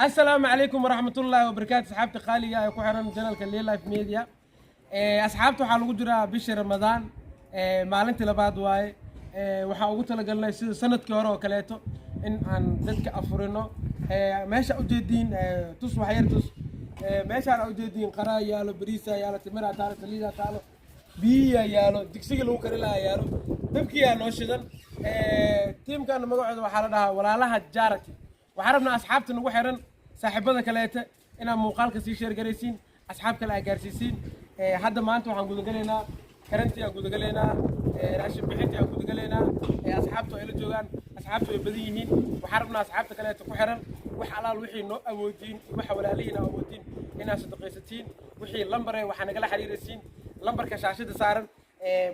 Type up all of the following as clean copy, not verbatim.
Asalaamu calaykum waraxmatullaahi wabarakaatu, asxaabta qaaliga ee ku xiran channelka Life Media. Asxaabta, waxaa lagu jiraa bishii Ramadaan, maalintii labaad waaye. Waxaan ugu talagalnay sida sanadkii hore oo kaleeto in aan dadka afurino. Meesha ujeediin tus, waxyar tus. Meeshaan ujeediin qaraa yaalo, bariisaa yaalo, timiraa taalo, saliidaa taalo, biyiyaa yaalo, digsiga lagu kari lahaa yaalo, dabkiyaa noo shidan. Tiimkan magacooda waxaa la dhahaa Walaalaha Charity. Waxaan rabnaa asxaabta nagu xiran, saaxiibada kaleete, inaad muuqaalka sii share garaysiin, asxaab kale aad gaarsiisiin. Hadda maanta waxaan gudagalaynaa karantii aan gudagalaynaa, raashin bixintii aan gudagalaynaa. Asxaabtu ay la joogaan, asxaabtu way badan yihiin. Waxaan rabnaa asxaabta kaleete ku xiran, wax alaal wixii noo awoodiin, waxa walaalihiin aa awoodiin inaad sadaqaysatiin. Wixii lambare waxaa nagala xiriiraysiin lambarka shaashada saaran.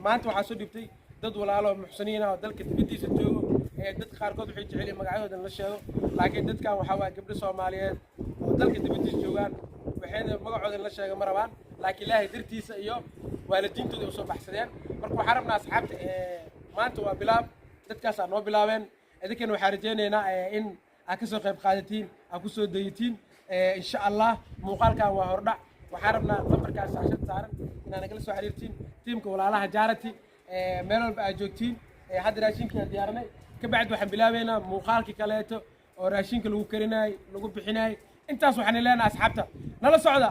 Maanta waxaa soo dhibtay dad walaalo muxsiniin ah oo dalka dibaddiisa joogo. Dad qaarkood waxay jecel yihiin magacyadooda in la sheego, laakiin dadkan waxaa waaye gabdho Soomaaliyeed oo dalka dibaddiisa joogaan. Waxayna magacooda in la sheego ma rabaan, laakiin Ilaahay dartiisa iyo waalidiintooda ay usoo baxsadeen. Marka waxaan rabnaa asxaabta, maanta waa bilaab, dadkaasaa noo bilaabeen. Idinkana waxaan rajaynaynaa in aad kasoo qayb qaadatiin, aad kusoo dayitiin, insha Allah. Muuqaalkan waa hordhac. Waxaan rabnaa lambarkaas shaashad saaran inaad nagala soo xiriirtiin, tiimka Walaalaha Charity, meel walba aad joogtiin. Hadda raashinkii aan diyaarinay, kabacdi waxaan bilaabeynaa muuqaalkii kaleeto oo raashinka lagu karinayay, lagu bixinayay. Intaas waxaan leenahay asxaabta nala socda.